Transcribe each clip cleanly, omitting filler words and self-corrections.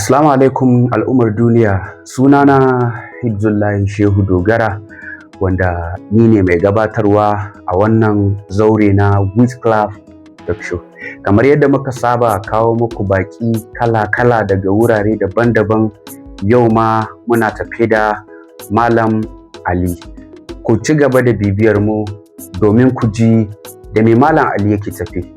Assalamu alaikum al'ummar duniya, sunana Hibzullahi Shehu Dogara, wanda ni ne mai gabatarwa a wannan zaure na Wizclap Talk Show. Kamar yadda muka saba kawo muku baƙi kala-kala daga wurare daban-daban, yau ma muna tafe da Malam Ali. Ku ci gaba da bibiyar mu domin ku ji da me Malam Ali yake tafe.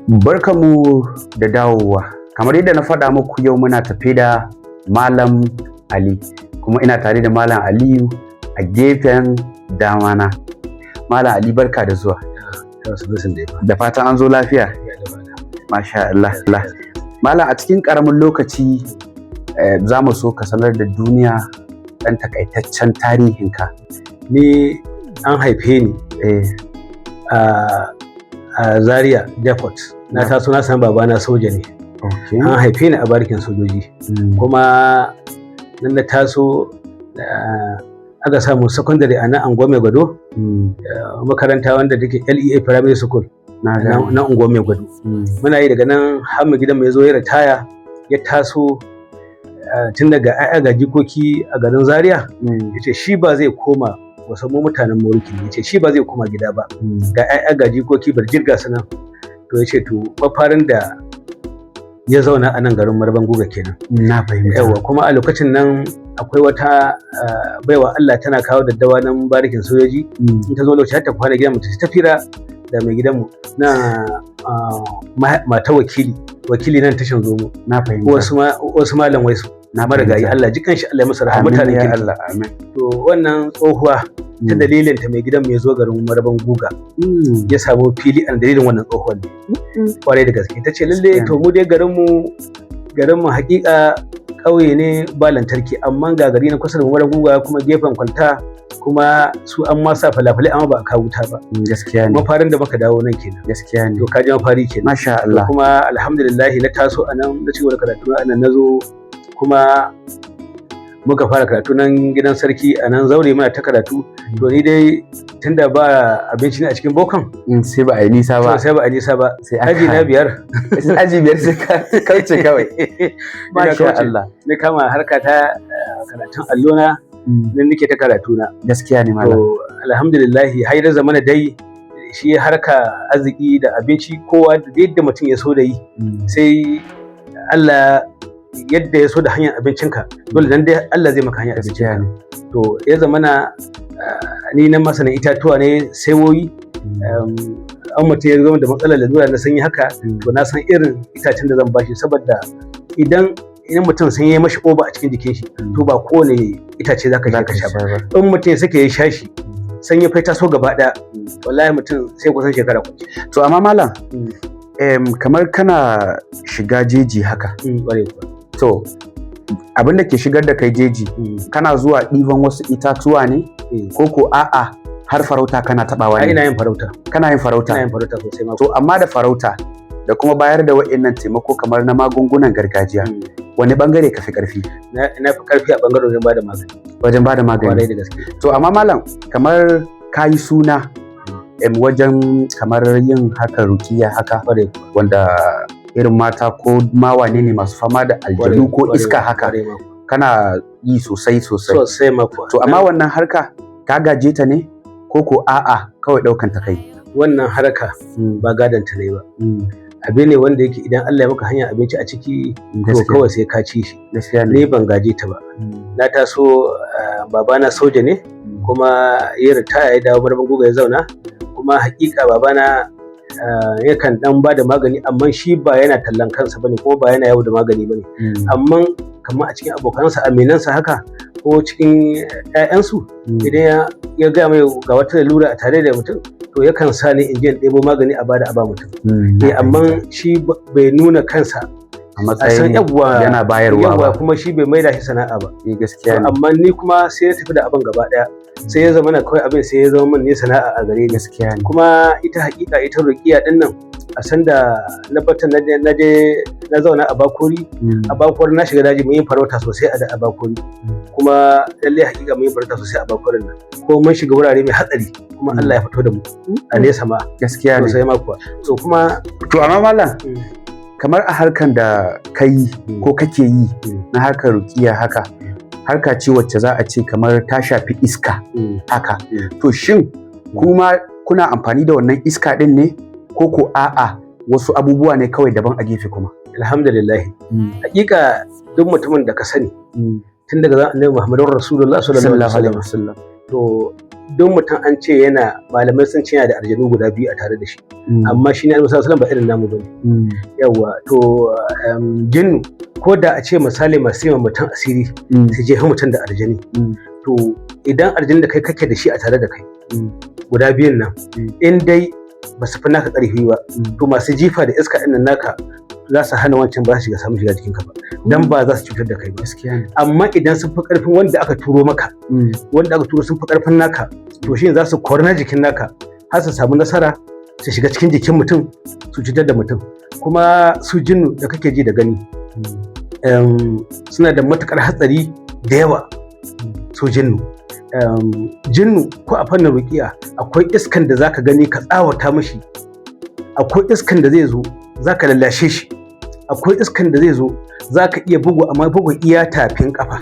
Barkanmu da dawowa. Kamar yadda na faɗa muku, yau muna tafe da Malam Ali, kuma ina tare da Malam Aliyu a gefen damana. Malam Ali, barka da zuwa. Da fatan an zo lafiya. Masha Allah. Malam, a cikin ƙaramin lokaci za mu so ka sanar da duniya ɗan takaitaccen tarihinka. Ni an haife ni a Zaria Depot. Na taso na san babana soja ne. An haife ni a barikin sojoji. Kuma nan na taso, aka samu secondary a nan Anguwa Mai Gwado, makaranta wanda take LEA Primary School na Unguwar Mai Gwado. Muna yi daga nan har mai gidan mu ya zo ya ritaya, ya taso tun daga 'ya'ya ga jikoki a garin Zaria. Ya ce shi ba zai koma, wasu mu mutanen Moriki ne, ya ce shi ba zai koma gida ba. Ga 'ya'ya ga jikoki birjir ga su nan. To ya ce to mafarin da ya zauna a nan garin Maraban Guga kenan. Na fahimta. Yawwa, kuma a lokacin nan akwai wata baiwa Allah tana kawo daddawa nan barikin sojoji. In ta zo lokaci har ta kwana gidan mu ta fira da mai gidanmu na mata wakili, wakili nan tashan Zomo. Na fahimta. Wasu malam waisu Na marigayi, fahimta. Allah ji kanshi, Allah ya masa rahama, Amin mutanen ya kirki. Allah, amin. To wannan tsohuwa ta dalilin ta mai gidan mai zo garin Maraban Guga ya samu fili a dalilin wannan tsohuwar ne. Kwarai da gaske, ta ce lalle Gaskiya. To mu dai garinmu hakika ƙauye ne, ba lantarki, amma ga gari na kusa da Maraban Guga kuma gefen kwalta, kuma su an ma sa falafalai amma ba a kawo wuta ba. Gaskiya ne. Mafarin da muka dawo nan kenan. Gaskiya ne. To ka ji mafari kenan. Masha To Allah. kuma alhamdulillah na taso a nan, na cigaba da karatu a nan, na zo kuma muka fara karatu nan gidan sarki a nan zaure, muna ta karatu. To ni dai tunda ba abinci ne a cikin bokan, Sai ba a yi nisa ba. To sai ba a nisa ba. Sai aji na biyar. Aji biyar sai ka kauce kawai. Ina Masha kauce. Allah. Na kama harka ta karatun allona, nan nake ta karatu na. Gaskiya ne, malam. To alhamdulillah har da zamana dai shi harka arziki da abinci, kowa da yadda mutum ya so da yi, sai Allah yadda ya so da hanyar abincinka, dole dan dai Allah zai maka hanyar Gaskiya abincinka. ne. To ya zamana ni nan masanin itatuwa ne, saiwoyi. An mutum ya zama da matsalar lalura na sanyi haka, to na san irin itacen da zan bashi, saboda idan mutum sun yi mashi oba a cikin jikin shi, to ba kowane itace zaka sha ka sha ba. Ba. In mutum ya sake ya sha shi, sanyi fa taso gaba daya, wallahi mutum sai kusan shekara kwanci. To amma malam, kamar kana shiga jeji haka. Ƙwarai kuwa. To abin da ke shigar da kai jeji, kana zuwa ɗiban wasu itatuwa ne ko ko a'a har farauta kana taɓawa Ai ne? ina yin farauta. Kana yin farauta. Ina yin farauta sosai ma. To amma da farauta da kuma bayar da wa'innan taimako kamar na magungunan gargajiya, wani bangare ka fi ƙarfi? Na fi karfi a bangaren wajen bada magani. Wajen bada magani. Kwarai da gaske. To amma malam, kamar ka yi suna wajen kamar yin haka rukiya haka, Kwarai kuwa. wanda irin mata ko ma wane ne masu fama da aljanu ko iska haka, Kwarai ma. kana yi sosai sosai. Sosai ma kuwa. To amma wannan harka ka gaje ta ne ko ko a'a kawai ɗaukan ta kai? Wannan harka ba gadon ta ne ba. Abu ne wanda yake idan Allah ya maka hanyar abinci a ciki, to kawai sai ka ci shi. Gaskiya ne. Ni ban gaje ta ba. Na taso babana soja ne, kuma ya ritaya ya dawo Maraban Guga ya zauna. Kuma hakika babana yakan dan ba da magani, amma shi ba yana tallan kansa bane, kuma ba yana yawo da magani bane. Amma kamar a cikin abokansa, aminansa haka, ko cikin 'ya'yansu, idan ya gaya mai ga wata lalura a tare da mutum, to yakan sa ni in je in ɗebo magani a bada a ba mutum. Eh, amma shi bai nuna kansa A a san matsayin yawwa yana bayarwa yawwa ba. Kuma shi bai maida shi sana'a ba. Eh, gaskiya ne. Amma ni kuma sai na tafi da abin gaba daya. Sai ya zama na kawai abin sai ya zama min ne sana'a a gare ni. Gaskiya ne. Kuma ita hakika ita ruqiya din nan, a sanda na bata na je na zauna a Bakori, a Bakori na shiga daji, mun yi farauta sosai a Bakori. Kuma lallai hakika mun yi farauta sosai a Bakorin nan, ko mun shiga wurare mai hatsari, kuma Allah ya fito da mu a nesa ma. Gaskiya ne. Sosai ma kuwa. So kuma To amma malam, kamar a harkan da ka yi ko kake yi na harkar rukiya haka, harka ce wacce za a ce kamar ta shafi iska haka. To shin kuma kuna amfani da wannan iska din ne, ko ko a'a, wasu abubuwa ne kawai daban a gefe kuma? Alhamdulillah, hakika duk mutumin da ka sani tun daga zan Annabi Muhammadu Rasulullah sallallahu alaihi wasallam, to duk mutum an ce yana, malamai sun ce yana da aljanu guda biyu a tare da shi, amma shi ne Annabi sallallahu alaihi wasallam ba irin namu bane. Yawa, to jinnu, ko da a ce misali masu yi mutum asiri su je mutum da aljani, to idan aljani da kai kake da shi a tare da kai guda biyun nan, in dai ba su fi naka ƙarfi ba, to masu jifa da iska ɗin naka za su hana wancan, ba su shiga samun shiga jikinka ba, dan ba za su cutar da kai ba. Amma idan sun fi ƙarfin wanda aka turo maka, wanda aka turo sun fi ƙarfin naka, to shi za su kori na jikin naka har su samu nasara su shiga cikin jikin mutum su cutar da mutum. Kuma su jinnu da kake ji da gani suna da matukar hatsari da yawa. Su jinnu, jinnu ko a fannin rukiya, akwai iskan da zaka gani ka tsawata mashi, akwai iskan da zai zo zaka lallashe shi, akwai iskan da zai zo zaka iya bugu, amma bugun iya tafin kafa,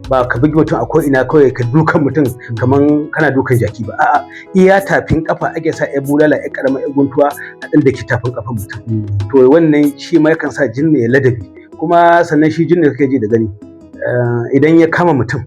ba ka bugi mutum a ko ina kawai ka dukan mutum kaman kana dukan jaki ba. A'a, iya tafin kafa ake sa ya bulala, ya karama, ya guntuwa a ɗan da ke tafin kafan mutum. To wannan shi ma yakan sa jinnu ya ladabi. Kuma sannan shi jinnu kake ji da gani, idan ya kama mutum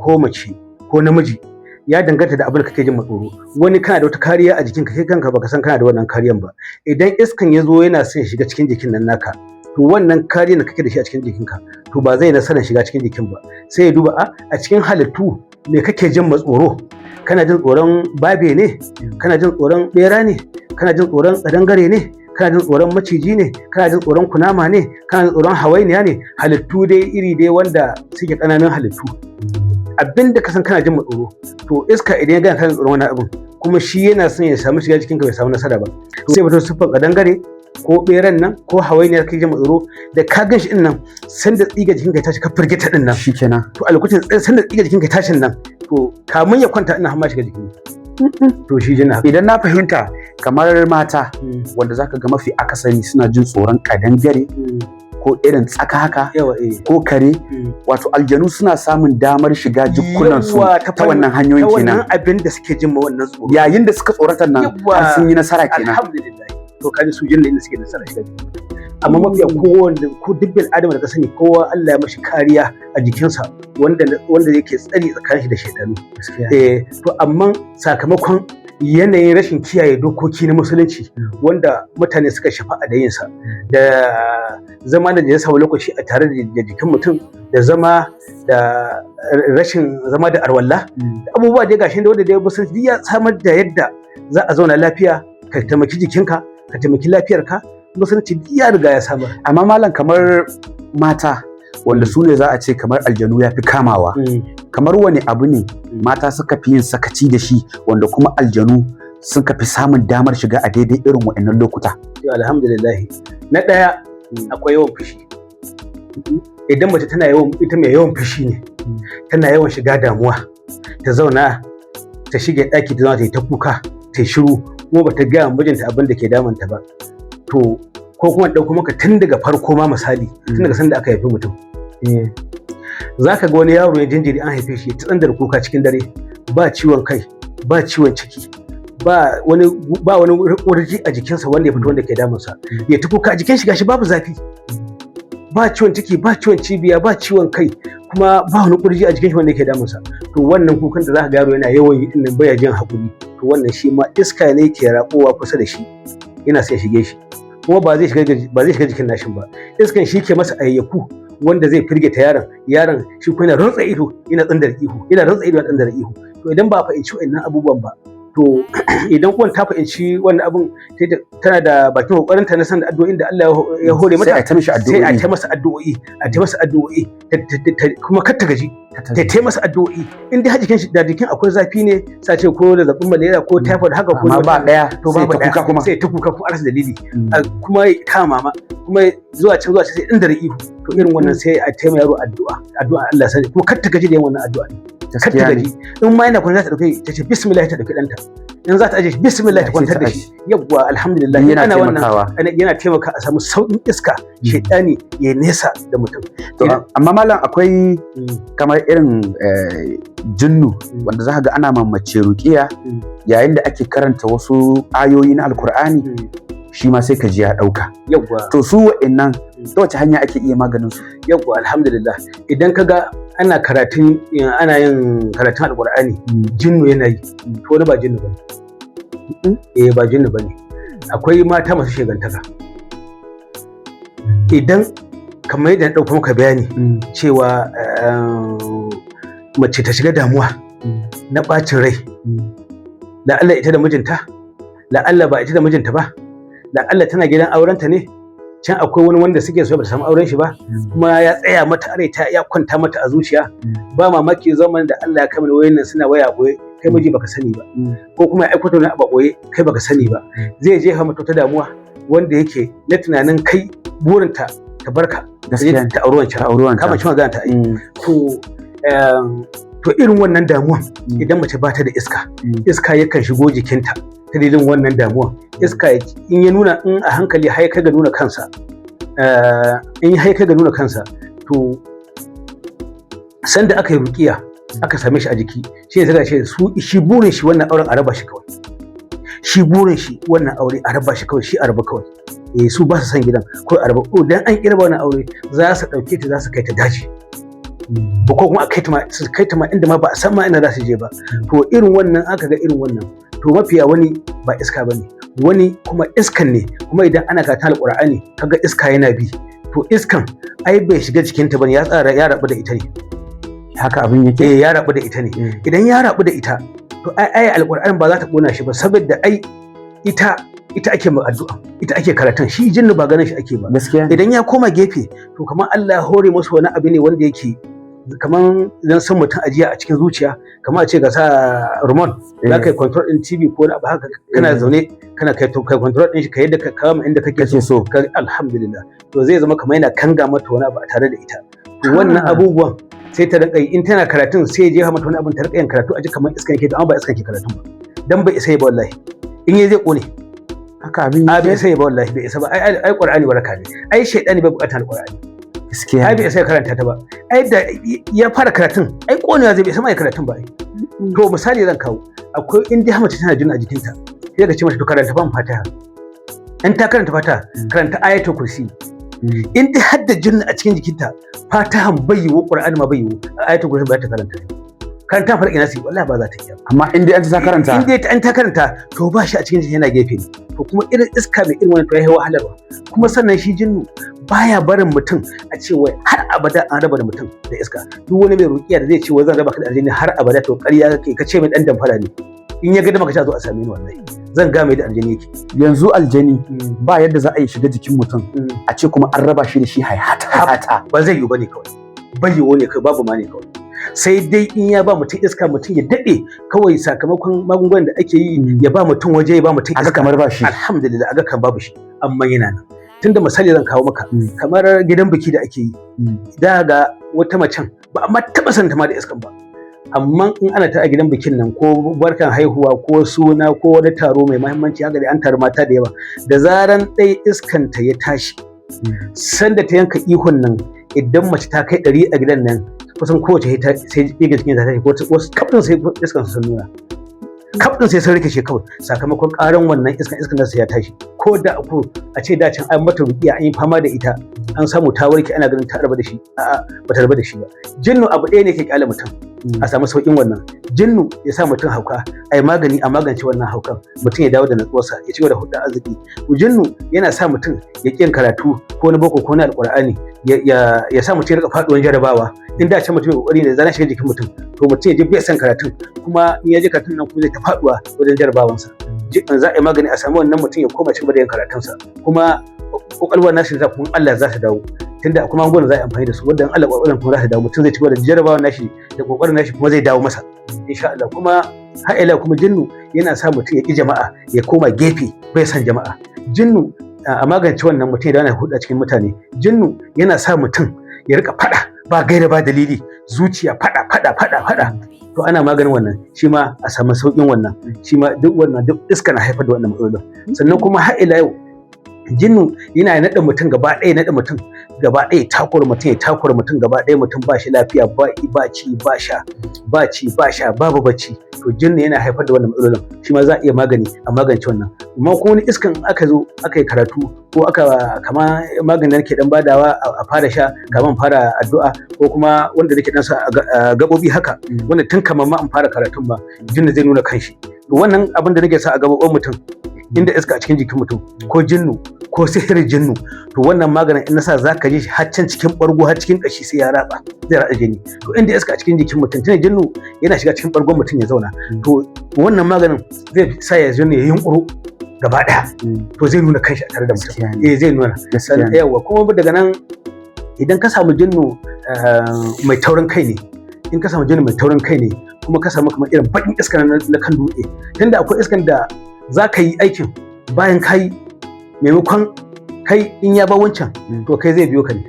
ko mace ko namiji, ya danganta da abin da kake jin tsoro. Wani kana da wata kariya a jikinka, kai kanka baka san kana da wannan kariyan ba. Idan iskan ya zo yana son ya shiga cikin jikin nan naka, to wannan kariyar da kake da shi a cikin jikinka, to ba zai nasarar shiga cikin jikin ba. Sai ya duba a cikin halittu me kake jin tsoro. Kana jin tsoron babe ne? Kana jin tsoron bera ne? Kana jin tsoron kadangare ne? Kana jin tsoron maciji ne? Kana jin tsoron kunama ne? Kana jin tsoron hawainiya ne? Halittu dai iri dai wanda suke ƙananan halittu, abin da ka san kana jin tsoro, to iska idan ya gane kana tsoron wani abin, kuma shi yana son ya samu shiga jikinka, bai samu nasara ba, sai fito siffar kadangare ko beran nan ko hawainiyar kai jin tsoro. Da ka gan shi din nan, sanda tsiga jikinka ya tashi ka firgita din nan, Shikenan. to a lokacin sanda tsiga jikinka ya tashin nan, to kamun ya kwanta ina hamma shiga jikin. To shi jin haka. Idan na fahimta, kamar mata wanda zaka ga mafi akasari suna jin tsoron kadangare ko irin tsaka haka yawa eh ko kare, wato aljanu suna samun damar shiga jikunansu Yawwa, ta wannan hanyoyin ta wannan kenan. Abin da suke jin ma wannan tsoro. Yayin da suka tsorata nan, Yawwa. har sun yi nasara kenan. Alhamdulillah, to kaji su jinna inda suke nasara shiga jikin. Amma mafiya kowanne ko duk bil adam da ka sani, kowa Allah ya mashi kariya a jikinsa wanda yake tsari tsakanin shi da shaidanu. Eh, to amma sakamakon yanayin rashin kiyaye dokoki na musulunci wanda mutane suka shafa a dayinsa, da zama da ya samu lokaci a tare da jikin mutum, da zama da rashin zama da arwalla, da abubuwa dai gashi da wanda dai musulunci duk ya samar da yadda za a zauna lafiya, ka taimaki jikinka, ka taimaki lafiyarka, musulunci duk ya riga ya samar. Amma malam, kamar mata wanda su ne za a ce kamar aljanu ya fi kamawa, kamar wani abu ne mata suka fi yin sakaci da shi wanda kuma aljanu suka fi samun damar shiga a daidai irin waɗannan lokuta? To alhamdulillah, na ɗaya akwai yawan fushi. Idan mace tana yawan, ita mai yawan fushi ne, tana yawan shiga damuwa, ta zauna ta shige ɗaki, ta zauna ta yi ta kuka, ta yi shiru, kuma bata gaya wa mijinta abin da ke damunta ba, to ko kuma ɗauko maka tun daga farko ma, misali tun daga sanda aka haifi mutum, za ka ga wani yaro ya jinjiri an haife shi ta tsandar kuka cikin dare, ba ciwon kai, ba ciwon ciki, ba wani ƙurji a jikinsa wanda ya fito wanda ke damunsa, ya ta kuka a jikin shi, gashi babu zafi, ba ciwon ciki, ba ciwon cibiya, ba ciwon kai, kuma ba wani ƙurji a jikin shi wanda yake damunsa. To wannan kukan da za ka ga yaro yana yawan yi din baya jin hakuri, to wannan shi ma iska ne ke raƙowa kusa da shi yana sai shige shi, kuma ba zai shiga jikin nashin ba. Iskan shi ke masa ayyaku wanda zai firgita yaron. Yaron shi kuma yana rantsa ido yana tsandar ihu, yana rantsa ido yana tsandar ihu. To idan ba a fahimci wa'annan abubuwan ba To idan uwan ta fahimci wannan abin, tana da bakin kokarin ta na san addu'o'in da Allah ya hore mata, sai a ta mishi sai a addu'o'i. Ta masa addu'o'i, a ta masa addu'o'i, kuma kar ta gaji, ta masa addu'o'i. In dai har jikin shi da jikin akwai zafi ne, sai ce ko zazzabin malaria ko typhoid haka ko amma ba daya, to sai babu ta kuka kuma. Sai ta kuka kuma a rasa dalili. Kuma ya kama mama, kuma zuwa can zuwa can sai inda da ihu. To irin wannan sai a taimaka yaro addu'a, addu'a Allah sani, kuma kar ta gaji da yin wannan addu'a, kar ta Gaskiya ne. gaji. In ma yana kwance, za ta dauke, ta ce bismillah, ta dauki danta. In za ta aje shi, bismillah, ta kwantar da shi. Yawwa, alhamdulillah. Yana Ana wannan taimakawa. Yana taimaka a samu sauƙin iska, shaidani ya nesa da mutum. To, amma malam, akwai kamar irin jinnu wanda za ka ga ana mamace ruqiya, yayin da ake karanta wasu ayoyi na Alkur'ani, shi ma sai ka ji ya dauka. To su wa'annan, ta wace hanya ake iya maganin su? Yawwa, alhamdulillah. Idan ka ga ana karatun, ana yin karatun Alkur'ani, jinnu yana yi, to wani ba jinnu bane. Eh, ba jinnu bane. Akwai mata masu shegantaka. Idan kamar yadda na ɗauko maka bayani cewa mace ta shiga damuwa na ɓacin rai, la'alla ita da mijinta, la'alla ba ita da mijinta ba, la'alla tana gidan aurenta ne, can akwai wani wanda suke so, ba ta samu auren shi ba, kuma ya tsaya mata a rai, ta ya kwanta mata a zuciya. Ba mamaki zaman da Allah ya kama wayan nan suna waya boye, kai miji baka sani ba, ko kuma ya aikata wani abu a boye, kai baka sani ba, zai jefa mata wata damuwa wanda yake na tunanin kai burinta ta barka ta je Gaskiya ne. ta auri wancan. Ta auri wancan. Ka mace magana ta ai. To irin wannan damuwan, idan mace ba ta da iska, iska yakan shigo jikinta ta dalilin wannan damuwan. Iska in ya nuna, in a hankali har ya kai ga nuna kansa, in har ya kai ga nuna kansa, to sanda aka yi ruqiya aka same shi a jiki, shi ne sai ce su shi burin shi wannan auren a raba shi kawai, shi burin shi wannan aure a raba shi kawai, shi a raba kawai. Eh, su ba su san gidan ko a raba. Ko dan an kirba wannan aure, za su dauke ta, za su kai ta daji, ba ko kuma a kai ta ma, su kai ta ma inda ma ba a san ma ina za su je ba. To irin wannan aka ga irin wannan, to mafiya wani ba iska bane, wani kuma iskan ne. Kuma idan ana karatun Alqur'ani kaga iska yana bi, to iskan ai bai shiga jikinta bane, ya tsara ya rabu da ita ne. Haka abin yake. Eh, ya rabu da ita ne. Idan ya rabu da ita, to ai Alqur'ani ba za ta kona shi ba, saboda ai ita ake ma addu'a, ita ake karatun. Shi jinnu ba ganin shi ake ba. Gaskiya ne. Idan ya koma gefe, to kamar Allah ya hore musu wani abu ne wanda yake kamar idan san mutum ajiya a cikin zuciya, kamar a ce ka sa remote, za ka yi control din TV ko wani abu haka, kana zaune kana kai, to kai control din shi ka yadda ka kama inda kake Kake so. Ka alhamdulillah, to zai zama kamar yana kanga mata wani abu a tare da ita. To wannan abubuwan sai ta rinka yi in tana karatun, sai ya jefa mata wani abun, ta rinka yin karatu a ji kamar iskan ke, amma ba iskan ke karatun ba, dan bai isa ba wallahi. In yi zai kone. Haka abin A, bai yake. isa ba wallahi, bai isa ba. Ai Qur'ani waraka ne. Ai shaytani bai bukatar Qur'ani. Gaskiya Ai ne. bai isa ya karanta ta ba. Ai da ya fara karatun, ai konewa zai, bai isa ma ya karatun ba ai. To misali zan kawo, akwai in dai mace tana jin a jikinta, sai ka ce mata to karanta ban Fatiha. In ta karanta Fatiha, karanta Ayatul Kursi. In dai har da jinni a cikin jikinta, Fatihan bai yiwu, Qur'ani ma bai yiwu, Ayatul Kursi ba ta karanta, karanta farki nasi wallahi ba za ta iya. Amma in dai an ta karanta, In dai an ta karanta, to ba shi a cikin jikin, yana gefe ne. To kuma irin iska mai irin wannan, to ya wahalarwa. Kuma sannan shi jinnu baya barin mutum a ce wai har abada an raba da mutum da iska. Duk wani mai ruqiya da zai ce wai zan raba ka da aljini har abada, to ƙarya kake, ka ce mai dan damfara ne. In ya ga da maka zo a same ni, wallahi zan ga mai da aljini yake. Yanzu aljani ba yadda za a yi shiga jikin mutum a ce kuma an raba shi da shi haihata haihata. Ba zai yiwu bane kawai, bai yiwu ne kawai, babu ma ne kawai. Sai dai in ya ba mutum iska, mutum ya daɗe kawai sakamakon magungunan da ake yi, ya ba mutum waje, ya ba mutum Aga iska. kamar ba shi. Alhamdulillah, aga kan babu shi, amma yana nan. Tunda misali zan kawo maka, kamar gidan biki da ake yi, da ga wata macen ba amma taɓa santa ma da iskan ba, amma in ana ta a gidan bikin nan, ko barkan haihuwa ko suna ko wani taro mai muhimmanci haka dai, an taru mata da yawa, da zaran ɗaya iskanta ya tashi, sanda ta yanka ihun nan, idan mace ta kai 100 a gidan nan, kusan kowace sai ɗiga cikin ta tashi, ko wasu kafin sai iskan su sun nuna, kafin sai sun rikice kawai sakamakon ƙaran wannan iskan, iskan nasu ya tashi. Ko da ko a ce da can an mata ruqiya, an yi fama da ita, an samu ta warke, ana ganin ta raba da shi, a'a, ba ta raba da shi ba. Jinnu abu ɗaya ne ke kyale mutum a samu sauƙin wannan. Jinnu ya sa mutum hauka, a yi magani a magance wannan haukan, mutum ya dawo da natsuwarsa, ya ci gaba da hudda arziki. Jinnu yana sa mutum ya ƙin karatu, ko na boko ko na Alƙur'ani, ya sa mutum ya rika faɗuwan jarabawa. In da can mutum mai kokari ne, zana shiga jikin mutum, to mutum ya ji bai son karatun, kuma in ya ji karatun nan kuma zai ta faɗuwa wajen jarabawansa. Za a yi magani a samu wannan mutum ya koma ci gaba da yin karatunsa, kuma kwakwalwar nashi za kuma Allah za ta dawo, tunda akwai magungunan za a yi amfani da su wanda in Allah kwakwalwar kuma za ta dawo, mutum zai ci gaba da jarabawar nashi da kokarin nashi, kuma zai dawo masa insha Allah. Kuma har ila kuma jinnu yana sa mutum ya ƙi jama'a, ya koma gefe, bai son jama'a. Jinnu a magance wannan, mutum ya dawo yana hulɗa cikin mutane. Jinnu yana sa mutum ya rika faɗa ba gaira ba dalili, zuciya faɗa faɗa faɗa faɗa. To ana maganin wannan shi ma a samu sauƙin wannan shi ma. Duk wannan, duk iska na haifar da wannan matsalolin. Sannan kuma har ila yau jinnu yana naɗa mutum gaba ɗaya, naɗa mutum gaba ɗaya, takura mutum, ya takura mutum gaba ɗaya, mutum ba shi lafiya, ba ci ba sha, ba ci ba sha, babu bacci. To jinnu yana haifar da wannan matsalolin, shi ma za a iya magani a magance wannan. Amma ko wani iskan aka zo aka yi karatu ko aka kama maganin da nake dan badawa a fara sha kamar fara addu'a, ko kuma wanda nake dan sa a gabobi haka, wanda tun kamar ma in fara karatun ba jinnu zai nuna kanshi. To wannan abin da nake sa a gabobin mutum, inda iska a cikin jikin mutum, ko jinnu ko sihirin jinnu, to wannan maganin in na sa zaka ji shi har can cikin bargo, har cikin kashi sai ya ratsa, zai ratsa jini. To inda iska a cikin jikin mutum, tunda jinnu yana shiga cikin bargon mutum ya zauna, to wannan maganin zai sa ya jinnu ya yunkuro gaba daya, to zai nuna kanshi a tare da mutum. Eh, zai nuna. Yawa, kuma daga nan idan ka samu jinnu mai taurin kai ne, in ka samu jinnu mai taurin kai ne, kuma ka samu kamar irin baƙin iska na kan dutse, tunda akwai iskan da za ka yi aikin, bayan ka yi, maimakon kai in ya ba wancan, to kai zai biyo ka ne.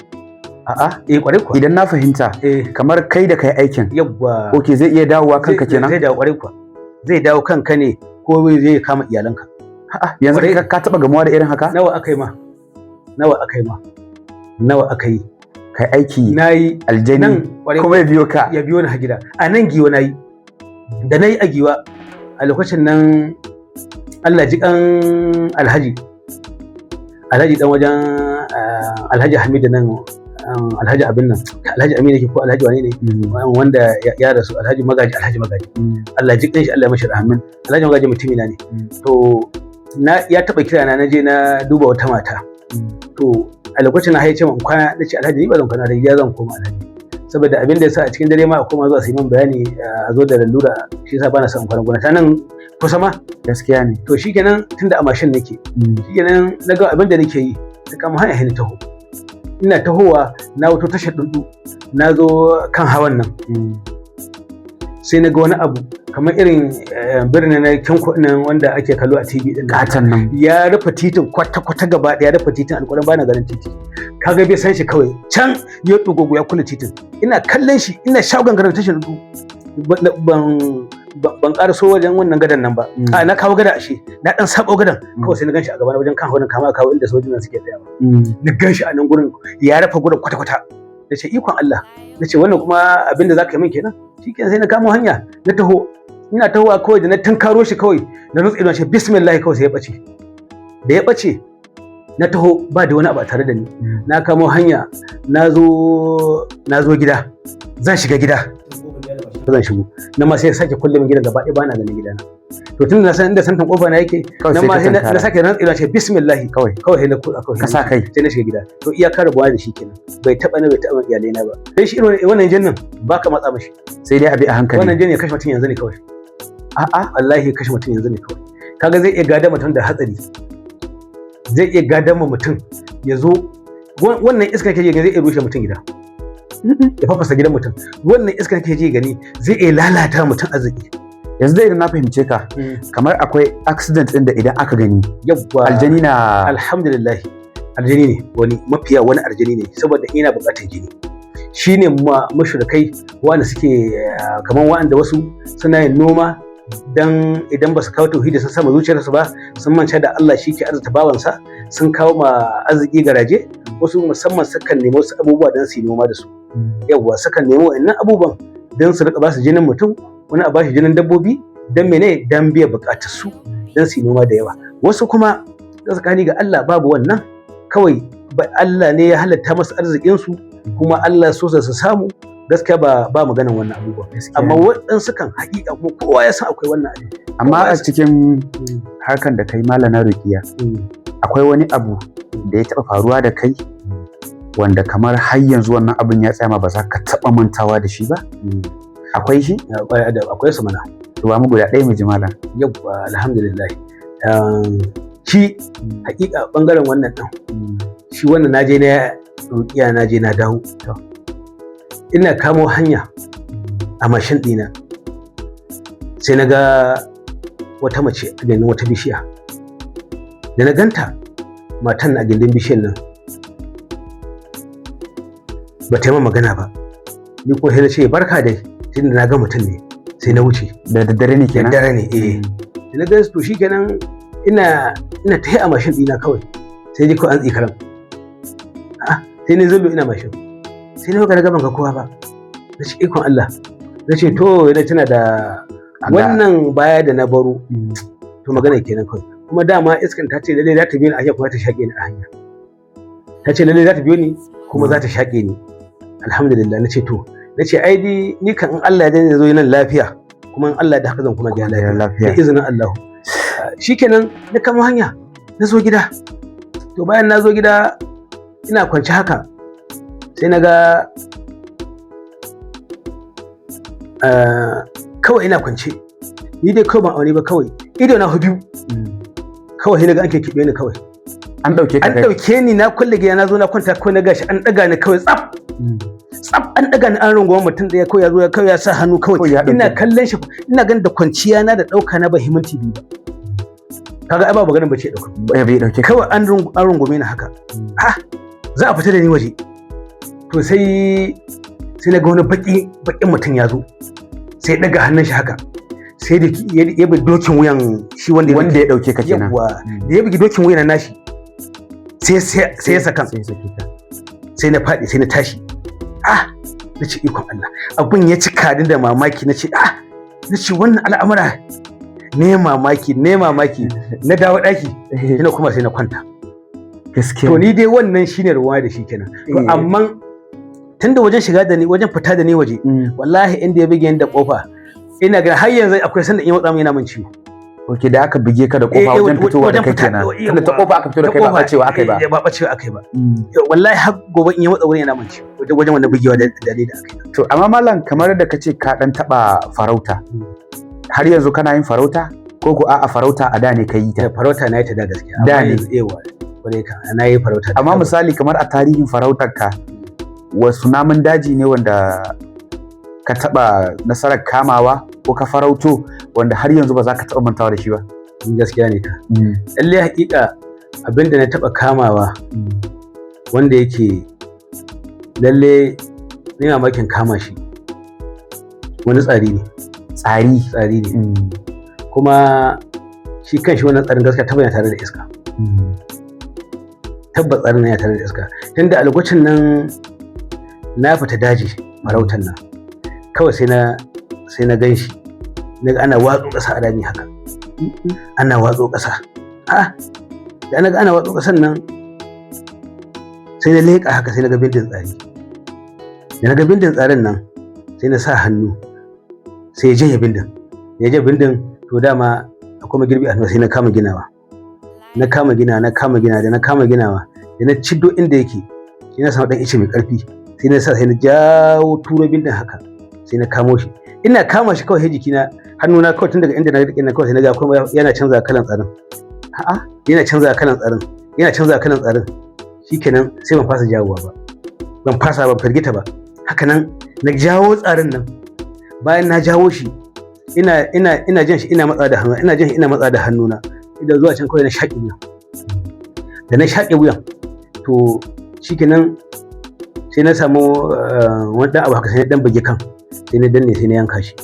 A'a. Eh, kwarai kuwa. Idan na fahimta, kamar kai da kai aikin, Yawwa. Okay, zai iya dawowa kanka kenan? Zai dawo, kwarai kuwa, zai dawo kanka ne ko zai kama iyalanka. A'a, yanzu ka taba gamuwa da irin haka? Nawa aka yi ma, nawa aka yi ma, nawa aka yi. Kai aiki Na yi. aljani Nan, kwarai. kuma ya biyo ka? Ya biyo ni har gida. A nan Giwa na yi, da na yi a Giwa a lokacin nan, Allah ji kan Alhaji, Alhaji dan wajen Alhaji Hamidu nan, Alhaji abin nan, Alhaji Aminu ke ko Alhaji wane ne, wanda ya rasu, Alhaji Magaji, Alhaji Magaji, Allah ji kan shi, Allah ya mashi rahama. Alhaji Magaji mutumina ne. To na ya taba kira na, naje na duba wata mata. To a lokacin na haice min kwana, na ce, "Alhaji, ni ba zan kwana da gida, zan koma Alhaji, saboda abin da yasa a cikin dare ma a koma zuwa su yi min bayani, a zo da lalura, shi yasa bana son in kwana gona ta nan kusa ma." Gaskiya ne. To shikenan, tunda a mashin nake, shikenan na ga abin da nake yi, na kama hanya na taho. Ina tahowa, na wuto tashar Dundu, na zo kan hawan nan, sai na ga wani abu kamar irin birnin na Kyanko nan wanda ake kallo a TV din nan. Katon nan. Ya rufe titin kwata-kwata gaba ɗaya, ya rufe titin, alƙur'an bana ganin titi. Kaga bai san shi kawai can ya ɗugogo ya kula titin. Ina kallon shi, ina shagon garin tashar Dundu, ban ƙaraso wajen wannan gadan nan ba. A na kawo gada, ashe na ɗan sabo gadan kawai, sai na ganshi a gaba na wajen kan hawan kama kawo inda sojin nan suke tsayawa. Na ganshi a nan gurin, ya rufe gurin kwata-kwata. Na ce, "Ikon Allah." Na ce, "Wannan kuma abin da za ka yi min kenan?" Shikenan, sai na kamo hanya na taho. Ina tahowa kawai, da na tunkaro shi kawai, na nutse idon shi, bismillah, kawai sai ya bace. Da ya bace, na taho ba da wani abu a tare da ni. Na kamo hanya, na zo gida, zan shiga gida, zan shigo nan ma sai ya sake kulle min gidan gaba ɗaya, ba na ganin gidana. To tun da na san inda santan kofa na yake, Kawai nan sai ma ka sai na tunkara. na sake rantsa idon shi, bismillah, Kawai kawai sai na kutsa kawai ka sa kai. Sai na shiga gida. To iyaka rabuwa da shi kenan, bai taba ni, bai taba iyalai na ba. Sai shi irin wannan jannin ba ka matsa mashi. Sai dai a bi a hankali. Wannan jannin ya kashe mutum yanzu ne kawai. A'a. Wallahi ya kashe mutum yanzu ne kawai. Kaga zai iya gada mutum da hatsari, zai iya gadan ma mutum ya zo wannan iska kake gani zai iya rushe mutum gida, ya fafasa gidan mutum. Wannan iska kake ji gani zai iya lalata mutum arziki. Yanzu dai idan na fahimce ka, kamar akwai accident din da idan aka gani Yawwa. aljani na? Alhamdulillah, aljani ne wani, mafiya wani aljani ne, saboda ina buƙatar jini. Shine ma mushrikai wanda suke kamar wa'anda wasu suna yin noma dan idan ba su kawo tauhidi sun sama zuciyarsu ba, sun manta da Allah shi ke arzuta bawansa, sun kawo ma arziki garaje. Wasu musamman sukan nemi wasu abubuwa don su yi noma da su. Yawwa, sukan nemi wa'annan abubuwan don su rika ba su jinin mutum, wani a ba shi jinin dabbobi, don mene? Don biya buƙatar su, don su yi noma da yawa. Wasu kuma Tsakani ga Allah babu wannan. Kawai Allah ne ya halatta masu arzikin su, kuma Allah so su samu. Gaskiya ba maganan wannan abubuwa. Amma waɗansu kan haƙiƙa kuma kowa ya san akwai wannan abin. Amma a cikin harkan da kai, Malam na ruƙiya, akwai wani abu da ya taɓa faruwa da kai wanda kamar har yanzu wannan abin ya tsaya ma, ba za ka taɓa mantawa da shi ba? Akwai shi? Akwai su mana. To, ba mu guda ɗaya mu ji, malam. Yawwa, alhamdulillah. Shi haƙiƙa ɓangaren wannan ɗin, shi wannan na je na ruƙiya, na je na dawo. Ina kamo hanya a mashin ɗina, sai na ga wata mace a gindin wata bishiya. Da na ganta, matan a gindin bishiyar nan ba ta yi magana ba. Ni ko sai na ce, "Barka dai," tunda na ga mutum ne, sai na wuce. Da daddare ne kenan? Da daddare ne, eh. Da na gansu, to shikenan, ina ta a mashin ɗina kawai sai ji kawai an tsikaran. Sai ni zullu ina mashin, sai na ga ban ga kowa ba. Na ce, "Ikon Allah." Na ce, "To, yana tana da wannan baya da na baro." To, magana kenan kawai. Kuma dama iskan ta ce lalle za ta biyo ni a hanya kuma ta shaƙe ni a hanya. Ta ce lalle za ta biyo ni kuma za ta shaƙe ni. Alhamdulillah, na ce, to, na ce, ai ni kan in Allah ya dani zo nan lafiya, kuma in Allah da haka zan kuma gida lafiya da izinin Allah. Shikenan, na kama hanya na zo gida. To, bayan na zo gida, ina kwance haka, sai na ga kawai ina kwance ni dai kawai, ban aure ba, kawai ido na biyu kawai sai na ga an keɓe ni kawai. An ɗauke ka? An ɗauke ni. Na kulle gida, na zo na kwanta, kawai na gashi an ɗaga ni kawai tsaf tsaf, an ɗaga ni, an runguma mutum ɗaya kawai ya zo kawai ya sa hannu kawai. Ina kallon shi, ina ganin da kwanciya na da ɗauka na ba 2 minti ba. Kaga ai babu ganin bace ɗauka. Bai ɗauke. Kawai an rungume ni haka, ha za a fita da ni waje. To, sai na ga wani baki bakin mutum ya zo, sai ɗaga hannun shi haka, sai da ya bi dokin wuyan shi wanda wanda ya ɗauke ka kenan. Yawwa, da ya bugi dokin wuyan nashi, sai sai ya sakan, sai na faɗi, sai na tashi. Ah, na ce, "Ikon Allah." Abun ya cika ni da mamaki. Na ce, "Ah," na ce, "wannan al'amura ne." Mamaki ne, mamaki. Na dawo ɗaki ina kuma sai na kwanta. Gaskiya. To, ni dai wannan shine ruwa da shi kenan. To, amma tunda wajen shiga da ni, wajen fita da ni waje, wallahi inda ya buge ni da kofa, ina ga har yanzu akwai sanda in matsa min yana min ciwo. Ok, da aka buge ka da kofa wajen fitowa da kai kenan. Tunda ta kofa aka fito da kai, ba bacewa akai ba. Ba bacewa akai ba. Wallahi har gobe in yi matsa wurin yana min ciwo, wajen wannan bugewa da da da akai. To, amma malam, kamar da kace ka dan taba farauta, har yanzu kana yin farauta ko a'a, farauta a da ne ka yi ta? Farauta na yi ta da gaskiya. Da ne. Yawa, kwarai kan na yi farauta. Amma misali kamar a tarihin farautar ka, wasu namun daji ne wanda ka taba nasarar kamawa ko ka farauto wanda har yanzu ba za ka taba mantawa da shi ba? Gaskiya ne ka. Lallai hakika abinda na taba kamawa wanda yake lalle ni mamakin kama shi, wani tsari ne. Tsari? Tsari ne. Kuma shi kan shi wannan tsarin gaskiya tabbas yana tare da iska. Tabbas tsarin yana tare da iska. Tunda a lokacin nan na fita daji farautan nan, kawai sai na gan shi, na ga ana watso ƙasa a rami haka, ana watso ƙasa. A da na ga ana watso ƙasan nan, sai na leƙa haka, sai na ga bindin tsari. Da na ga bindin tsarin nan, sai na sa hannu, sai ya janye bindin. Da ya janye bindin, to dama akwai magirbi a hannu, sai na kama ginawa, na kama gina, na kama gina. Da na kama ginawa, da na ciddo inda yake, sai na samu dan ice mai karfi, sai na sa, sai na jawo turo bindin haka, sai na kamo shi. Ina kama shi kawai, sai jikina, hannuna kawai, tun daga inda na rike na kawai, sai na ga kuma yana canza kalan tsarin. A'a, yana canza kalan tsarin, yana canza kalan tsarin. Shikenan, sai ban fasa jawowa ba, ban fasa, ban firgita ba. Haka nan na jawo tsarin nan. Bayan na jawo shi, ina jan shi, ina matsa da hannu, ina jan shi, ina matsa da hannuna, idan zuwa can kawai na shaƙe wuyan. Da na shaƙe wuyan, to shikenan, sai na samu wani ɗan abu haka, sai na ɗan buge kan, sai na danne, sai na yanka shi.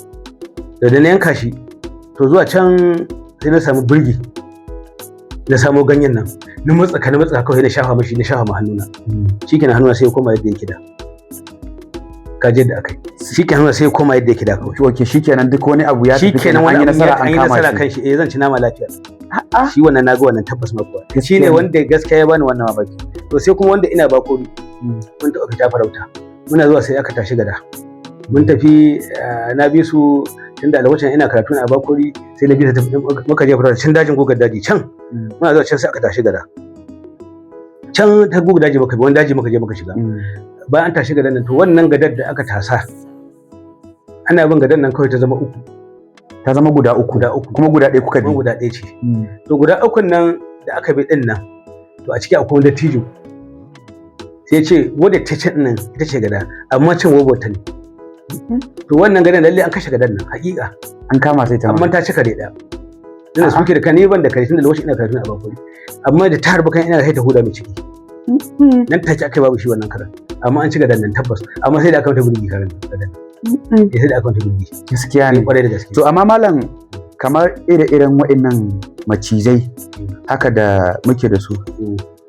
Da na yanka shi, to zuwa can sai na samu birgi, na samo ganyen nan, na matsaka, na matsaka, kawai na shafa mashi, na shafa ma hannuna. Shikenan, hannuna sai ya koma yadda yake da. Ka je da akai, shikenan, hannuna sai ya koma yadda yake da kawai. Ok, shikenan, duk wani abu ya tafi. Shikenan, an wani yi abu nasara an an yi kama nasara shi. kan shi. Eh, zan ci nama lafiya. Shi wannan naga wannan tabbas ma kuwa shi ne wanda gaskiya ya bani wannan mamaki. To sai kuma wanda ina Bakori, mun taɓa fita farauta, muna zuwa sai aka tashi gada. Mun tafi, na bi su tunda a lokacin ina karatu na Bakori, sai na bi su muka je farauta can dajin gogar daji can. Muna zuwa can sai aka tashi gada can ta gogar daji, muka bi wani daji muka je muka shiga. Bayan an tashi gadan nan, to wannan gadar da aka tasa, ana bin gadan nan kawai ta zama uku. Ta zama guda uku? Guda uku. Kuma guda ɗaya kuka bi? Kuma guda ɗaya ce. To guda ukun nan da aka bi din nan, to a ciki akwai wani dattijo, sai ya ce wadda ta can nan ita ce gada, amma can wabota ne. To wannan gadan lalle an kashe gadan nan hakika. An kama sai ta Amma ta cika kare ɗaya tunda suke da kani ban da kare, tunda lokacin ina karatu a Bakori. Amma da ta harba kan ina sai ta huda mai ciki, nan take aka babu shi wannan karan. Amma an ci gadan nan tabbas, amma sai da aka mata burgi karan gadan, sai da aka mata burgi. Gaskiya ne. Kwarai da gaske. To amma malam, kamar ire-iren waɗannan macizai haka da muke da su,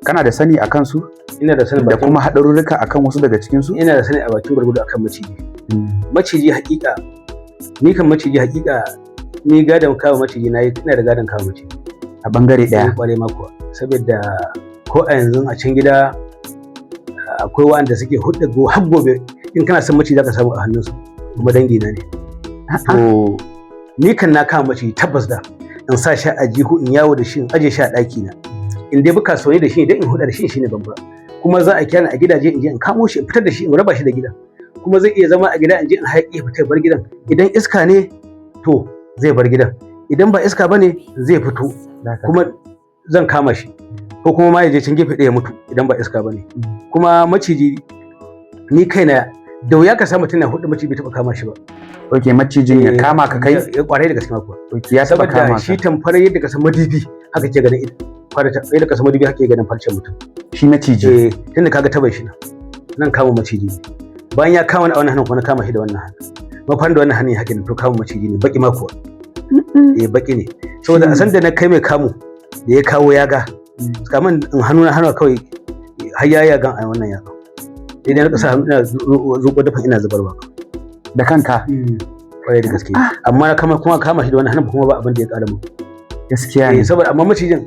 kana da sani a kansu? Ina da sani. Da kuma haɗarurruka akan wasu daga cikin su? Ina da sani a bakin gwargwado akan maciji. Maciji hakika, ni kan maciji hakika ni gadon kawo maciji na yi, ina da gadon kawo maciji. A bangare ɗaya? Kwarai ma kuwa, saboda ko a yanzu a can gida akwai waɗanda suke hudda go har gobe, in kana son maciji zaka samu a hannunsu, kuma dangi na ne. To ni kan na kama maciji tabbas, da in sa shi a jihu in yawo da shi, in aje shi a ɗaki na, in dai bi kasuwanni da shi, idan in huda da shi shine babba. Kuma za a kira a gidaje, in je in kamo shi, in fitar da shi, in raba shi da gidan. Kuma zai iya zama a gida, in je in haƙi ya fita bar gidan. Idan iska ne to zai bar gidan, idan ba iska bane zai fito kuma zan kama shi, ko kuma ma ya je can gefe ɗaya ya mutu idan ba iska bane. Kuma maciji ni kaina da wuya ka samu tana hudu maciji bai taɓa kama shi ba. Ok, macijin ya kama ka kai? Ya, kwarai da gaske ma kuwa. Ok, ya taɓa kama Saboda ka? shi tamfar yadda ka san madubi haka ke ganin yadda ka san madubi haka ke ganin farcen mutum. Shi maciji? Eh, tunda kaga taban shi nan, nan kama maciji ne. Bayan ya kama ni a wannan hannun, kuma na kama shi da wannan hannun, mafarin da wannan hannun haka ne. To kama maciji ne baki ma kuwa. Eh, baki ne, saboda a san da na kai mai kamu da ya kawo ya ga kaman in hannu na hannu kawai har ya yagan a wannan yatsa, sai dai na kasa hannu ina zuƙo dafan ina zubarwa. Da kanka? Kwarai da gaske, amma na kama kuma kama shi da wannan hannun kuma ba abin da ya ƙara mun. Gaskiya Eh, ne. Saboda amma macijin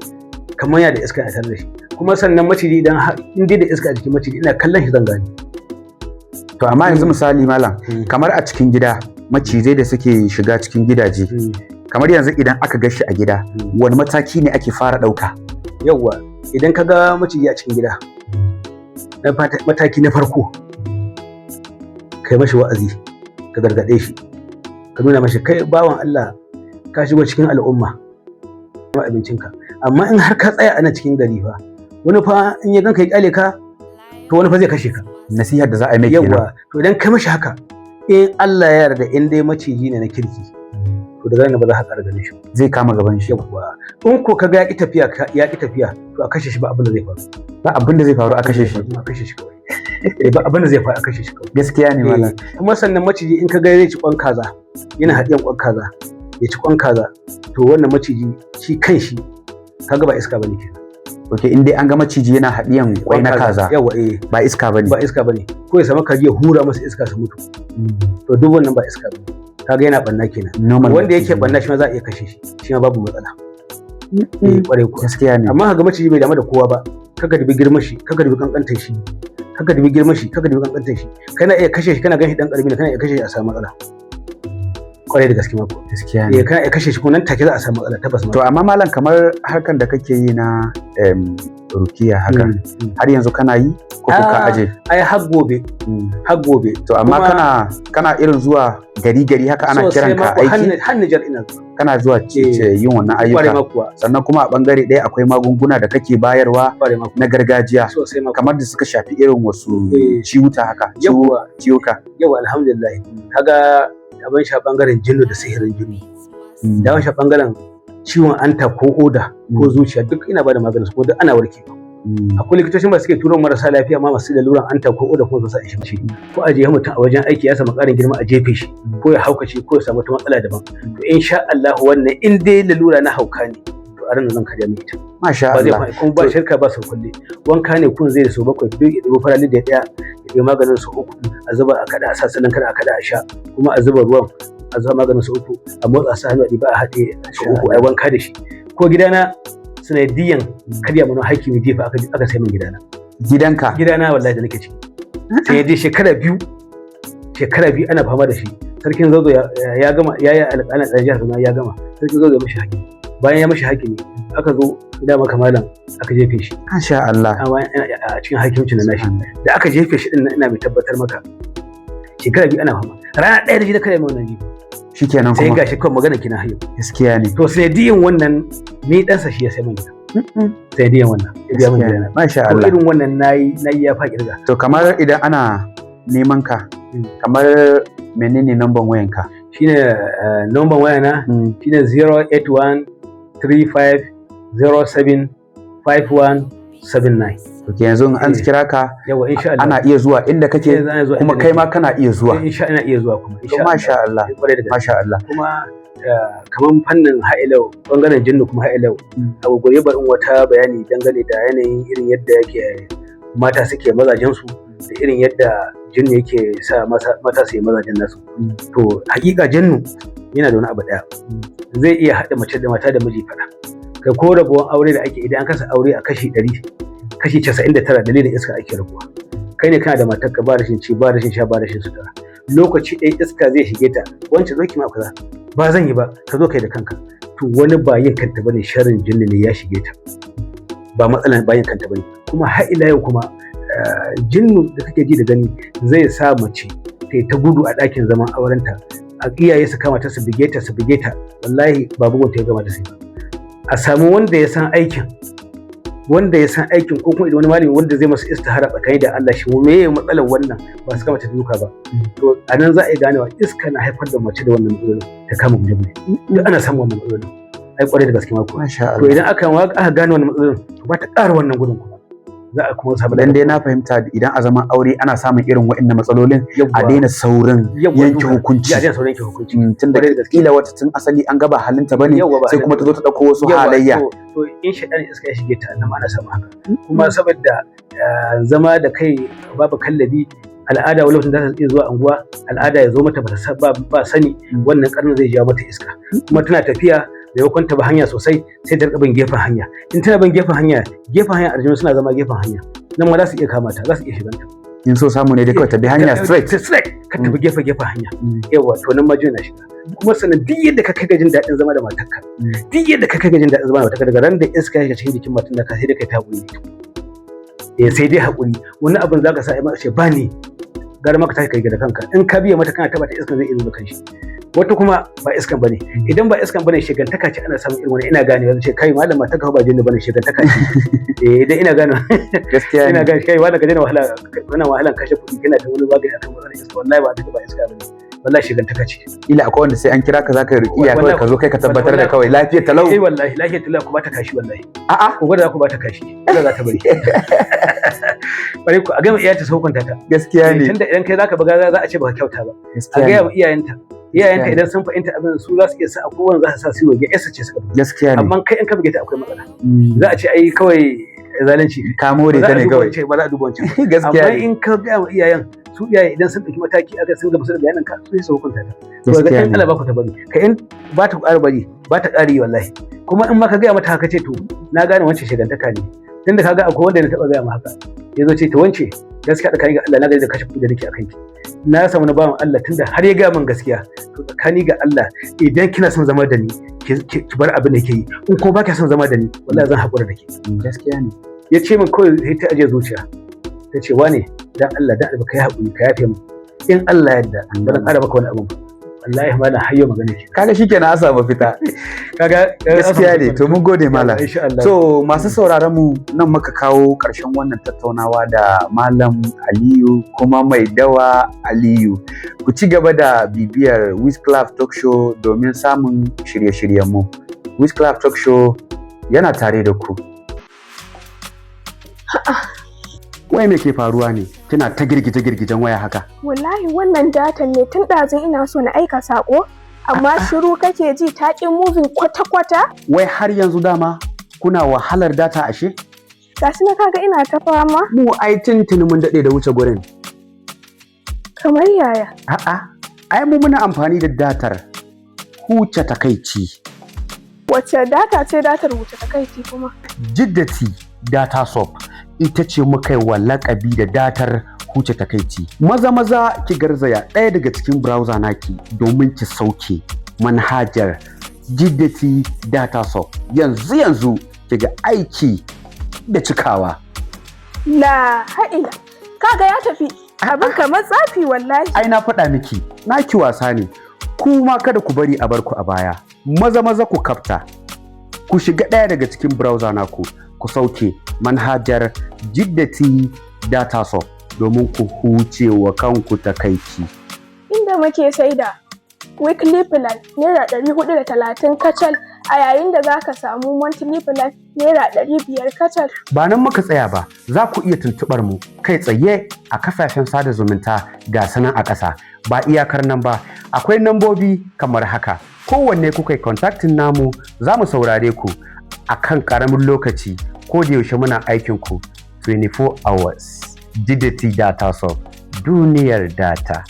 kamar ya da iska a tare da shi. Kuma sannan maciji idan in dai da iska a jikin maciji, ina kallon shi zan gane. To amma yanzu misali malam, kamar a cikin gida, macizai da suke shiga cikin gidaje, kamar yanzu idan aka ga shi a gida, wani mataki ne ake fara ɗauka? Yawwa, idan ka ga maciji a cikin gida, na mataki na farko kai mashi wa'azi, ka gargaɗe shi, ka nuna mashi kai bawan Allah ka shigo cikin al'umma kuma abincinka. Amma in har ka tsaya a nan cikin gari fa, wani fa in ya ganka ya kyale ka, to wani fa zai kashe ka. Nasihar da za a yi mai kenan. Yawwa, to idan ka mashi haka, in Allah ya yarda, in dai maciji ne na kirki, to daga nan ba za ka ƙara ganin shi ba. Zai kama gaban shi. Yawwa, in ko kaga ya ƙi tafiya, ya ƙi tafiya, to a kashe shi, ba abin da zai faru. Ba abin da zai faru a kashe shi? A kashe shi kawai. Eh, ba abin da zai faru, a kashe shi kawai. Gaskiya ne malam. Eh, kuma sannan maciji in ka ga zai ci kwan kaza, yana haɗiyan kwan kaza, ya ci kwan kaza, to wannan maciji shi kan shi kaga ba iska bane kenan. Ok, in dai an ga maciji yana haɗiyan kwai na kaza, Yawa, eh. ba iska bane. Ba iska bane. Ko ya samu kaji ya hura masa iska su mutu, to duk wannan ba iska bane, kaga yana banna kenan. Normal Wanda yake maciji. Banna shi ma za a iya kashe shi, shi ma babu matsala. Eh, kwarai kuwa. Gaskiya ne. Amma kaga maciji bai damu da kowa ba, kaka dubi girman shi, kaka dubi kankantar shi, kaka dubi girman shi, kaka dubi kankantar shi, kana iya kashe shi. Kana ganin shi dan karami ne, kana iya kashe shi a samu matsala, kwarai da gaske ma kuwa. Gaskiya ne. Eh, kana iya kashe shi kuma nan take za a samu matsala tabbas ma. To amma malam, kamar harkan da kake yi na rukiya haka, har yanzu kana yi ko ka Ah. aje? Ai har gobe, har gobe. To amma Kuma- kana irin zuwa gari gari haka ana Sosai kiran ma ka kuwa, har aiki? Har Nijar ina zuwa. Kana zuwa Eh. yin wannan Kwarai ayyuka? ma kuwa. Sannan kuma a bangare ɗaya akwai magunguna da kake bayarwa Kwarai ma kuwa. na gargajiya, Sosai ma kuwa. kamar da suka shafi irin wasu Eh. ciwuta haka, Yawwa. ciwuka? Yawwa, alhamdulillah, kaga abin sha bangaren jinnu da sihirin jinnu, da abin sha bangaren ciwon anta ko oda ko zuciya, duk ina bada maganin su, kuma duk ana warkewa. Akwai likitocin ba suke turo marasa lafiya ma masu laluran anta ko oda, kuma su sa shi, ko a jefa mutum a wajen aiki ya samu ƙarin girma a jefe shi, ko ya haukace, ko ya samu wata matsala daban. To insha Allah wannan in dai lalura na hauka ne, to a ranar zan karya mai ita. Masha Ba zai Allah. kuma ba shirka ba sau kulle. Wanka ne kun zai da sau bakwai duk ya ɗebo farali da ɗaya, ya ɗebo maganin sau uku, a zuba a kada, a sa salon kada a kada a sha, kuma a zuba ruwan, a zuba maganin sau uku, a motsa sa hannu a ɗiba a haɗe sau uku, a yi wanka da shi. Ko gidana, sanadiyan karya mana hakimi jifa aka sai min gidana. Gidanka? Gidana wallahi da nake ciki. Sai dai shekara 2 ana fama da shi. Sarkin Zazzau ya gama, ya yi alƙalin ɗan jihar Kaduna, ya gama. Sarkin Zazzau ya mishi hakimi. Bayan ya mishi hakimi, aka zo da maka malam aka jefe shi. Masha Allah. A cikin hakimcin da nashi da aka jefe shi din nan, ina mai tabbatar maka, shekara 2 ana fama, rana ɗaya da shi da kare mai wannan jifa. Shikenan. Sai kuma gashi kawai magana kina hayo. Gaskiya ne. To, sanadiyan wannan ni ɗansa shi ya sai min gida. Sanadiyan wannan ya biya min Gaskiya ne. gidana. Masha To, Allah. irin wannan nayi ya fa kirga. To, kamar idan ana neman ka, kamar menene namban wayanka? Shine number waya na shine 081 35 07 5179. Ok, yanzu in an Eh. kira ka, Yawa, insha Allah. ana iya zuwa inda kake, Eh, ana zuwa kuma inda kai nake. ma kana iya zuwa. Eh, insha ina iya zuwa kuma To, insha. masha Allah. Kwarai da gaske. Masha Allah. Kuma kamar fannin ha'ilau, bangaren jinnu kuma ha'ilau, a gurgure barin wata bayani dangane da yanayin irin yadda yake mata suke mazajen su da irin yadda jinnu yake sa mata su yi mazajen nasu. To, hakika jinnu yana da wani abu daya, zai iya haɗa mace da mata da miji faɗa. Kai, ko rabuwan aure da ake, idan an kasa aure a kashi 100, kashi 99 dalilin iska ake rabuwa. Kai ne kana da matarka, ba rashin ci, ba rashin sha, ba rashin sutura, lokaci ɗaya iska zai shige ta: "Wancan, zo ki ma kaza." "Ba zan yi ba." "Ka zo kai da kanka." To, wani ba yin kanta bane, sharrin jinni ne ya shige ta, ba matsalan ba yin kanta bane. Kuma har ila yau kuma jinnu da kake ji da gani zai sa mace ta yi ta gudu a ɗakin zaman aurenta, a iyaye su kama ta su bige ta, su bige ta, wallahi ba bugun ta ya gama ta sai a samu wanda ya san aikin, wanda ya san aikin, ko kuma idan wani malami wanda zai masa istihara tsakani da Allah, shi me ya matsalar wannan, ba su kama ta duka ba. To, a nan za a iya ganewa iska na haifar da mace da wannan matsalolin, ta kama guje-guje. Duk ana samun wannan matsalolin ai, kwarai da gaske ma kuwa. Masha To, Allah. idan aka gane wannan matsalolin, to ba ta ƙara wannan gudun, kuma za a kuma samu. Dan dai na fahimta, idan a zaman aure ana samun irin waɗannan matsalolin, a daina saurin yanke hukunci. Ya daina saurin yanke hukunci. Tun da Kwarai da gaske. kila wata tun asali an gaba halinta bane, Yawwa, ba sai kuma ta zo ta ɗauko wasu Yawwa, halayya. To, in shaɗan iska ya shige ta nan, ana samun haka. Kuma saboda zama da kai babu kallabi, al'ada wani lokacin za ta iya zuwa anguwa, al'ada ya zo mata ba sani, wannan karnin zai jawo mata iska. Kuma tana tafiya, maimakon ta bi hanya sosai, sai ta rika bin gefen hanya. In tana bin gefen hanya, gefen hanya aljanu suna zama gefen hanya, nan ma za su iya kama ta, za su iya shiganta. In so samu ne dai kawai ta bi hanya straight. Straight, ka tafi gefe gefen hanya. Yawa, to nan ma jin na shiga. Kuma sannan duk yadda ka kai ga jin daɗin zama da matarka, duk yadda ka kai ga jin daɗin zama da matarka, daga ran da iska ya shiga cikin jikin matan naka, sai dai kai ta haƙuri. Eh, sai dai haƙuri. Wani abin zaka sa ai maka ce ba ni gara maka tashi kai da kanka. In ka biya mata kana taba ta, iskan zai iya zuwa kanshi. Wata kuma ba iskan bane. Idan ba iskan bane, shigantaka ce. Ana samun irin wani, ina gane yanzu ce: "Kai malam, matarka ba jinni bane, shigantaka ce." Eh, idan ina gane Gaskiya ina ne. gane: "Kai wani, ka daina wahala, wannan wahalan kashe kuɗi kana ta wani magani akan matsalar iska. Wallahi ba iska bane, wallahi shigantaka ce." Kila akwai wanda sai an kira ka zaka yi ruqiya kawai, ka zo kai ka tabbatar da kawai lafiyar talau. Eh, wallahi lafiyar talau, ku bata kashi wallahi. A'a. Ku gwada, ku bata kashi, Allah za ta bari. Bare ku a gama iyayenta su hukunta ta. Gaskiya ne. Tunda idan kai zaka buga, za a ce baka kyauta ba. A Gaskiya gaya ne. wa iyayenta. Iyayenta Gaskiya ne. idan sun fahimta abin, su za su iya sa a kowane za su sa su yi waje yarsa ce suka buga. Gaskiya ne. Amma kai in ka buge ta akwai matsala. Za a ce ai kawai zalunci. Ka more Ba za ta a ne duba kawai. wancan, ba za a duba wancan. Gaskiya Amma ne. in ka gaya wa iyayen, su iyaye idan sun ɗauki mataki aka sun gamsu da bayanin ka, su sai su hukunta ta. To ga Gaskiya in ne. Allah ba ku ta bari ka, in ba ta ƙara bari, ba ta ƙari wallahi. Kuma in ma ka gaya mata haka, ce to na gane wancan shigantaka ne, tunda kaga akwai wanda na taɓa gaya ma haka, ya zo ce: "To wance, gaskiya tsakani ga Allah na gaji da kashe kuɗi da nake akan ki. Na samu na bawan Allah, tunda har ya gaya min gaskiya. To, tsakani ga Allah, idan kina son zama da ni, ki bar abin da ke yi. In ko ba ki son zama da ni, wallahi zan haƙura da ke." Gaskiya ne. Ya ce min kawai sai ta aje zuciya, ta ce: "Wane, dan Allah dan Allah ka yi haƙuri, ka yafe min. In Allah ya yarda ba zan ƙara maka wani abu ba." Wallahi malam, hayyo magana ke. Kaga shikenan, an samu fita. Kaga. Gaskiya ne. To, mun gode, malam. Insha Allah. To, masu sauraron mu, nan muka kawo ƙarshen wannan tattaunawa da Malam Aliyu, kuma mai dawa Aliyu. Ku ci gaba da bibiyar Wizclap Talk Show domin samun shirye-shiryenmu. Wizclap Talk Show yana tare da ku. Wai me ke faruwa ne? Kina ta girgije-girgijen waya haka. Wallahi wannan datan ne, tun ɗazun ina so na aika saƙo, amma shiru kake ji, ta ƙi moving kwata-kwata. Wai har yanzu dama kuna wahalar data ashe? Gashi na kaga ina ta fama. Mu ai tuntuni mun daɗe da wuce gurin. Kamar yaya? A'a, ai mu muna amfani da datar huce takaici. Wacce data ce datar huce takaici kuma? Jiddati Data Shop ita ce muka yi wa lakabi da datar huce takaici. Maza maza ki garzaya ɗaya daga cikin browser naki domin ki sauke manhajar Jiddati Data Shop. Yanzu yanzu ki ga aiki da cikawa. La ha'ila. Kaga ya tafi. Abin kamar tsafi wallahi. Ai na faɗa miki, naki wasa ne. Kuma kada ku bari a barku a baya. Maza maza ku kafta. Ku shiga ɗaya daga cikin browser naku, ku sauke manhajar Jiddati Data Shop domin ku huce wa kanku takaici. Inda muke saida weekly plan ₦430 kacal, a yayin da za ka samu monthly plan ₦500 kacal. Ba nan muka tsaya ba, za ku iya tuntuɓar mu kai tsaye a kafafen sada zumunta ga sanan a ƙasa. Ba iyakar nan ba, akwai nambobi kamar haka. Kowanne kuka yi contacting namu, za mu saurare ku a kan ƙaramin lokaci. Ko da yaushe muna aikin ku 24 hours. Jiddati Data Shop, duniyar data.